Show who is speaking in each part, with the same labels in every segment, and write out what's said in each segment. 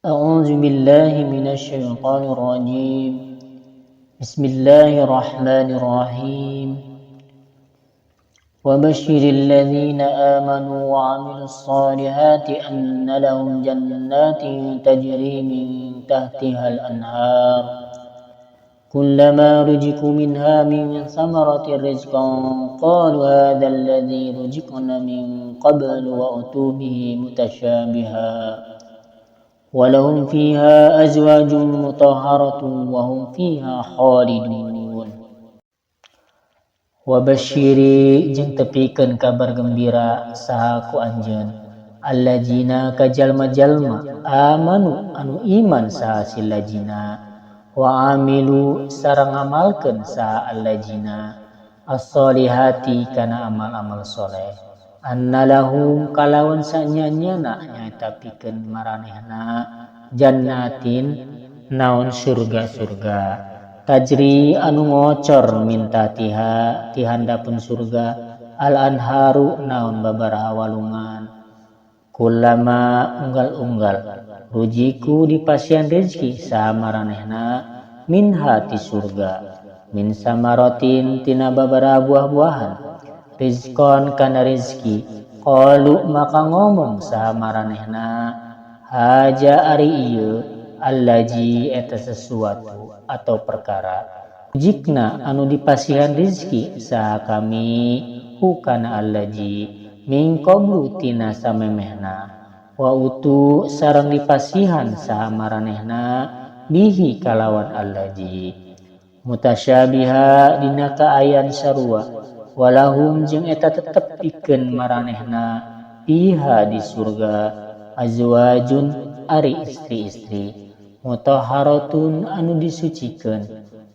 Speaker 1: أعوذ بالله من الشيطان الرجيم. بسم الله الرحمن الرحيم. وبشر الذين آمنوا وعملوا الصالحات أن لهم جنات تجري من تحتها الأنهار كلما رزقوا منها من ثمرة رزقا قالوا هذا الذي رزقنا من قبل وأتوا به متشابها ولهم فيها أزواج مطهرة وهم فيها خالدون. Wabashiri jeung tepikeun kabar gembira saha ku anjeun allajina ka jalma-jalma amanu anu iman saha si lajina wa amilu sareng ngamalkeun saha allajina as-solihati kana amal-amal soleh anna lahum kalawan sanyanyana nyaeta pikeun maranehna jannatin naon surga-surga tajri anu ngocor min tahtiha ti handapun surga al anharu naon babaraha walungan kullama unggal-unggal ruziqu dipasihan rezeki saha maranehna minha ti surga min samaratin tina babaraha buah-buahan rizqon kana rezeki qalu maka ngomong saha maranehna haja ari ieu allaji eta sesuatu atau perkara jikna anu dipasihan rizki saha kami hukana allaji min qablu tina samemehna wa utu sareng dipasihan saha maranehna bihi kalawan allaji mutasyabiha dina kaayaan sarua walahum jeung eta tetep pikeun maranehna fiha di surga azwajun ari istri-istri mutahharatun anu disucikeun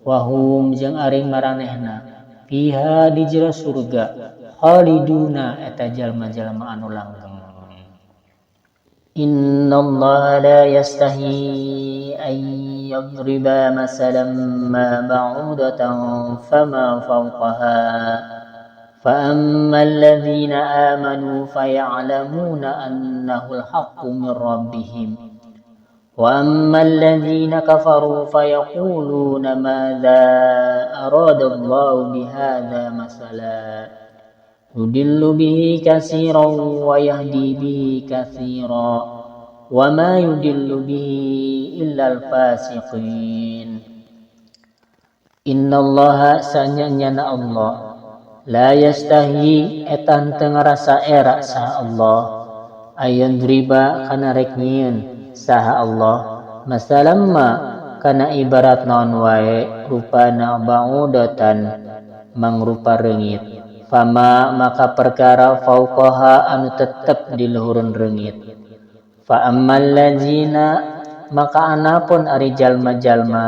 Speaker 1: wahum jeung ari maranehna fiha di jero surga khaliduna eta jalma-jalma anu langgeng. Innallaha la yastahi an yadriba masalan ma ba'udatan fama fawqaha فأما الذين آمنوا فيعلمون أنه الحق من ربهم وأما الذين كفروا فيقولون ماذا أراد الله بهذا مثلا يضل به كثيرا ويهدي به كثيرا وما يضل به إلا الفاسقين. Innallaha sanyanyana Allah la yastahi eta henteu ngarasa era saha Allah ayadriba kana rek nyieun saha Allah masalan ma kana ibarat naon wae rupana ba'udatan mangrupa reungit fama maka perkara fauqaha anu tetep di luhureun reungit fa ammal ladzina maka anapun ari jalma-jalma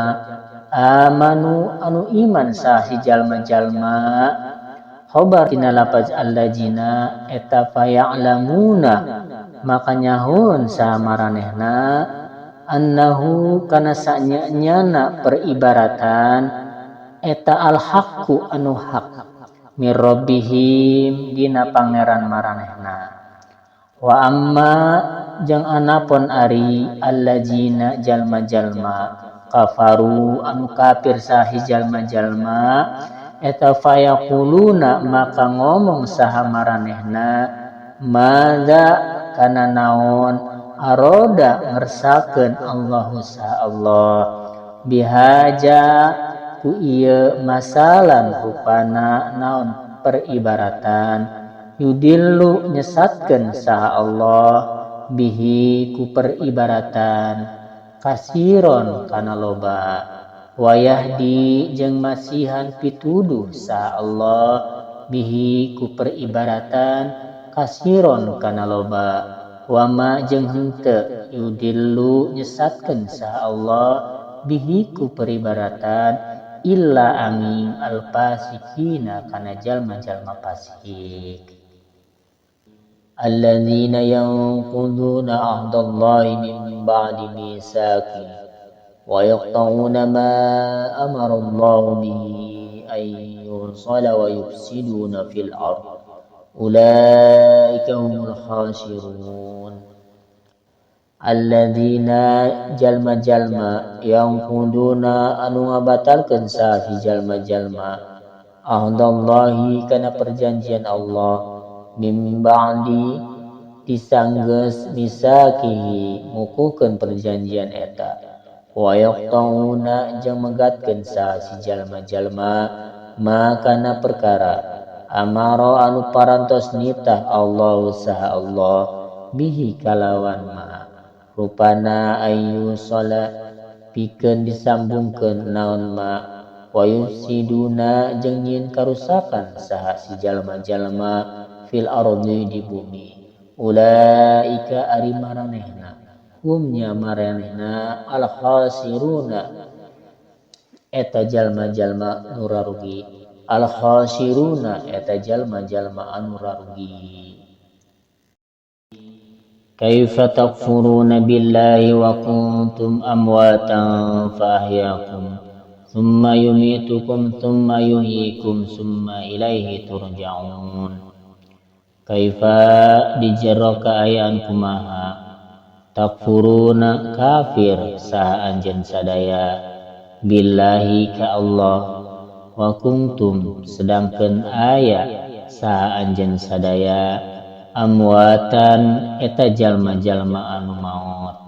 Speaker 1: amanu anu iman saha si jalma-jalma khobar tina lafaz alladzina eta faya'lamuna maka nyahoeun saha maranehna annahu kana sanyanyana peribaratan eta al-haqqu anu hak mir rabbihim dina pangeran maranehna wa amma jeung anapun ari alladzina jalma-jalma kafaru anu kafir sahi jalma-jalma eta fayaquluna maka ngomong saha maranehna madza kana naon aroda ngersakeun Allahu saha Allah bihaja ku ieu masalan rupana naon peribaratan yudillu nyesatkeun saha Allah bihi ku peribaratan kasiron kana loba wayahdi jeung masihan pituduh saha Allah bihi ku peribaratan kasiron kana loba wama jeung henteu yudillu nyesatkeun saha Allah bihi ku peribaratan illa angin al-fasikina kana jalma-jalma fasik. Alladzina yanquduna ahdallahi min ba'di mitsaqih wa yaqta'una ma amara Allahu bihi an yursala wa yufsiduna fil ard ulaika humul khasirun. Alladzina jalma-jalma yanquduna anu ngabatalkeun saha si jalma-jalma ahdallahi kana perjanjian Allah mim ba'di disanggeus misakihi ngukuhkeun perjanjian eta wa yaqta'una jeung megatkeun saha si jalma-jalma ma kana perkara amara anu parantos nitah Allahu saha Allah bihi kalawan ma rupana ayu sholat pikeun disambungkeun naon ma wa yufsiduna jeung nyieun karusakan saha si jalma-jalma fil ardi di bumi ulaika ari maranehna hum nya maranehna al khasiruna eta jalma-jalma nu rarugi al khasiruna eta jalma-jalma anu rarugi. Kaifa takfuruna billahi wa kuntum amwatan fa ahyaakum thumma yumitukum thumma yuhyikum thumma ilaihi turja'un. Kaifa dijero kaayaan kumaha takfuruna kafir saha anjeun sadaya billahi ka Allah wa kuntum sedangkeun aya saha anjeun sadaya amwatan eta jalma-jalma anu maot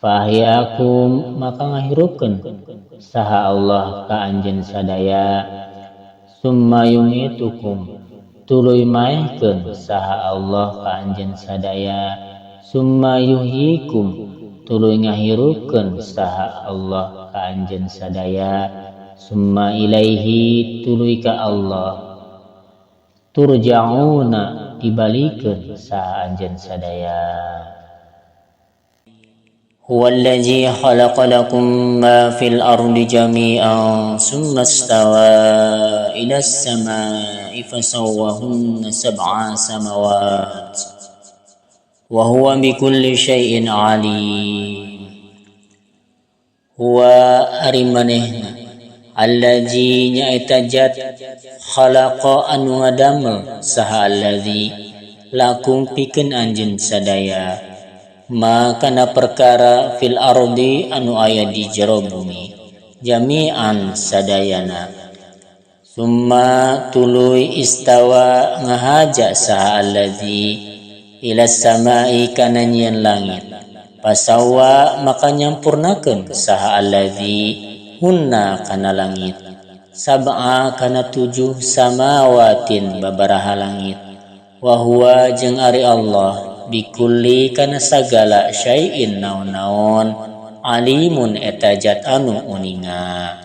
Speaker 1: fahyakum maka ngahirupkeun saha Allah ka anjeun sadaya summa yumitukum tuluy maehkeun saha Allah ka anjeun sadaya summa yuhyikum tuluy ngahirupkeun saha Allah ka anjeun sadaya summa ilaihi tuluy ka Allah turja'una dibalikeun saha anjeun sadaya. Huwallazi khalaqa lakum ma fil ardi jami'an summa istawa ila as-samaa'i fasawwahunna sab'a samawat wa huwa bikulli syai'in alim. Huwa ari manehna allazi nyaeta zat khalaqa anu ngadamel saha allazi lakum pikeun anjeun sadaya ma kana perkara fil ardi anu aya di jero bumi jami'an sadayana summa tuluy istawa ngahaja saha allazi ila samai kana nyieun langit pasawa maka nyampurnakeun saha allazi hunna kana langit sab'a kana 7 samawatin babaraha langit wa huwa jeung ari Allah bikulli kana sagala syai'in naon-naon alimun eta zat anu uninga.